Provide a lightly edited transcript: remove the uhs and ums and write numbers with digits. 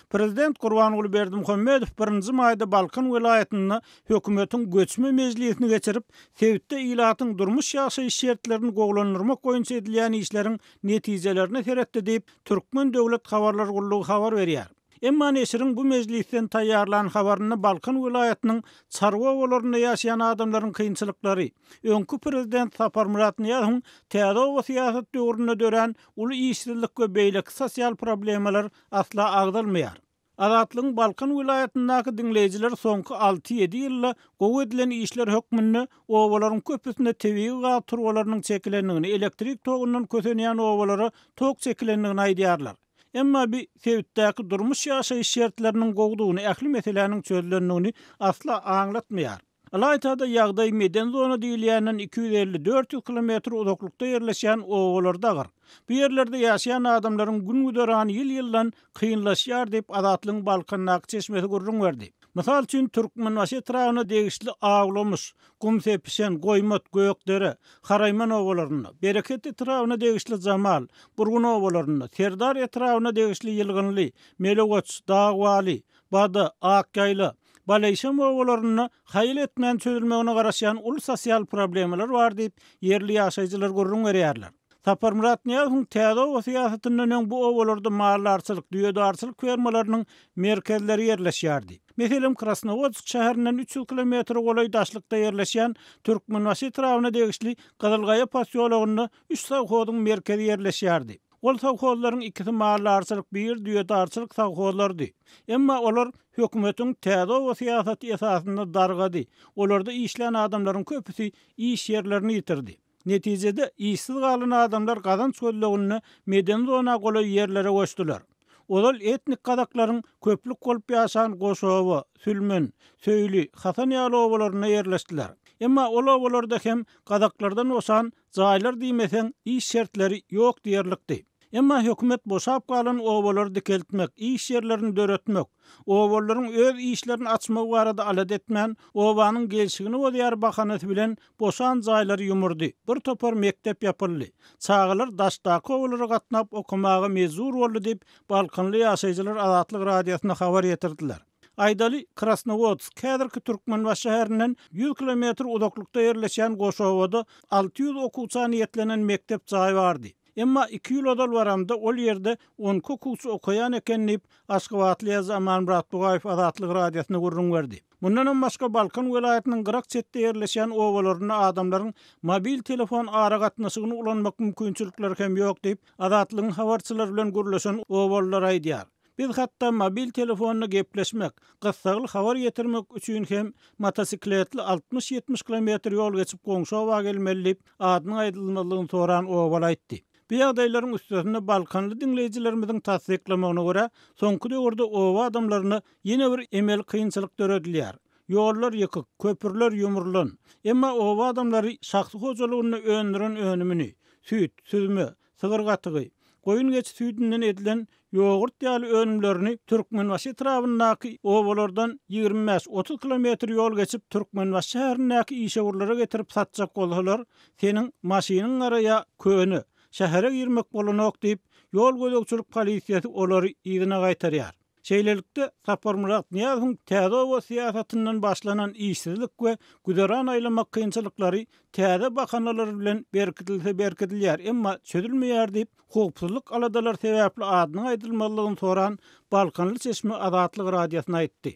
Prezident Gurbanguly Berdimuhamedow birinji maýda Balkan welaýatynda hökümetiň göçme mejlisini geçirip, sebitde ilatyň durmuş-ýaşaýyş şertlerini gowulandyrmak boýunça edilýän işleriň netijelerine seretdi diýip, Türkmen döwlet habarlar gullugy habar berýär. Emma neşiriň bu mejlisden taýýarlan habarynda Balkan welaýatynyň çarwa obalarynda ýaşaýan adamlaryň kynçylyklary, öňki prezident Saparmyrat Nyýazowyň täze oba syýasat döwründe dörän uly işsizlik we beýleki sosial problemalar asla agzalmaýar. Azatlygyň Balkan welaýatyndaky diňleýjileri soňky alty-ýedi ýylda gowy edilen işler hökmünde obalaryň köpüsinde tebigy gaz turbalarynyň çekilendigini, elektrik togundan kösenýän obalara tok çekilendigini aýdýarlar. Emma bi sebitdäki durmuş-ýaşaýyş şertleriniň gowudygyny, ähli meseläniň çözülendigini asla aňlatmaýar. Ylaýta-da ýagdaý meden zona diýilýänden 250-400 kilometr uzaklykda ýerleşýän obalarda agyr. Bu ýerlerde ýaşaýan adamlaryň gün-güzerany ýyl-ýyldan kynlaşýar diýip, Azatlygyň Balkandaky çeşmesi gürrüň berdi. Mysal üçin, Türkmenbaşy etrabyna degişli Awlamyş, Gumsepişen, Goýmat, Gökdere, Haraýman obalarynda, Bereket etrabyna degişli Jamal, Burgun obalarynda, Serdar etrabyna degişli Ýylgynly, Melegoç, Dagbaly, Bada, Akýaýla, Baleýşem obalarynda haýal etmän çözülmegine garaşýan uly sosial problemalar bar diýip, ýerli ýaşaýjylar gürrüň berýärler. Saparmyrat Nyýazowyň täze oba syýasatyndan öň bu obalarda maldarçylyk, düýedarçylyk fermalarynyň merkezleri ýerleşýärdi. Meselem, Krasnowodsk şäherinden 300 kilometre golaý daşlykda ýerleşýän Türkmenbaşy etrabyna degişli Gyzylgaýa posýologynda üç sowhozyň merkezi ýerleşýärdi. Ol sowhozlaryň ikisi maldarçylyk, biri düýedarçylyk sowhozlarydy. Emma olar hökümetiň täze oba syýasaty esasynda dargady, olarda işlän adamlaryň köpüsi iş ýerlerini ýitirdi. Netijede, işsiz galan adamlar gazanç gözleginde medeni zona golaý ýerlere göçdüler. Ozal etnik gazaklaryň köplük bolup ýaşan Goşoba, Sülmen, Söýli, Hasan ýaly obalarynda ýerleşdiler. Emma ol obalarda hem gazaklardan boşan Jaýlar diýmeseň, iş şertleri ýok diýerlikdi. Emma hökümet boşap galan obalary dikeltmek, iş ýerlerini döretmek, obalylaryň öz işlerini açmagy barada alada etmän, obanyň gelşigini bozýar bahanasy bilen boşan jaýlary ýumurdy, bir topar mekdep ýapyldy. Çagalar daşdaky obalara gatnap okamaga mejbur boldy diýip, balkanly ýaşaýjylar Azatlyk Radiosyna habar ýetirdiler. Aýdaly, Krasnowodsk, häzirki Türkmenbaşy şäherinden ýüz kilometr uzaklykda ýerleşýän Goşobada 600 okuwça niýetlenen mekdep jaýy bardy. Emma iki ýyl ozal baramda ol ýerde 12 okuwçy okaýan eken diýip, aşgabatly ýazyjy Amanmyrat Bugaýew Azatlyk Radiosyna gürrüň berdi. Mundanam başga Balkan welaýatynyň gyrak çetde ýerleşýän obalarynda adamlaryň mobil telefon aragatnaşygyny ulanmak mümkinçilikleri hem ýok diýip, Azatlygyň habarçylary bilen gürleşen obalylar aýdýar. Biz hatda mobil telefonda gepleşmek, gyssagly habar ýetirmek üçin hem motosikletli altmyş-ýetmiş kilometr ýol geçip goňşy oba gelmeli diýip, adynyň aýdylmazlygyny soran obaly aýtdy. Bu ýagdaýlaryň üstesine balkanly diňleýjilerimiziň tassyklamagyna görä, soňky döwürde oba adamlaryna ýene bir emeli kynçylyk döredilýär. Ýollar ýykyk, köprüler ýumrulan. Emma oba adamlary şahsy hojalygynda öndüren önümini, süýt, süzme, sygyr gatygy, goýun-geçi süýdünden edilen ýogurt ýaly önümlerini Türkmenbaşy etrabyndaky obalardan 25-30 kilometr ýol geçip Türkmenbaşy şäherindäki işewürlere getirip satjak bolsalar, seniň maşynyň gara ýa köne, şähere girmek bolanok diýip, ýol gözegçilik polisiýasy olary yzyna gaýtarýar. Şeýlelikde, Saparmyrat Nyýazowyň täze oba syýasatyndan başlanan işsizlik we güzeran aýlamak kynçylyklary täze bahanalar bilen berkidilse berkidilýär, emma çözülmeýär diýip, howpsuzlyk aladalary sebäpli adynyň aýdylmazlygyny soran balkanly çeşme Azatlyk Radiosyna aýtdy.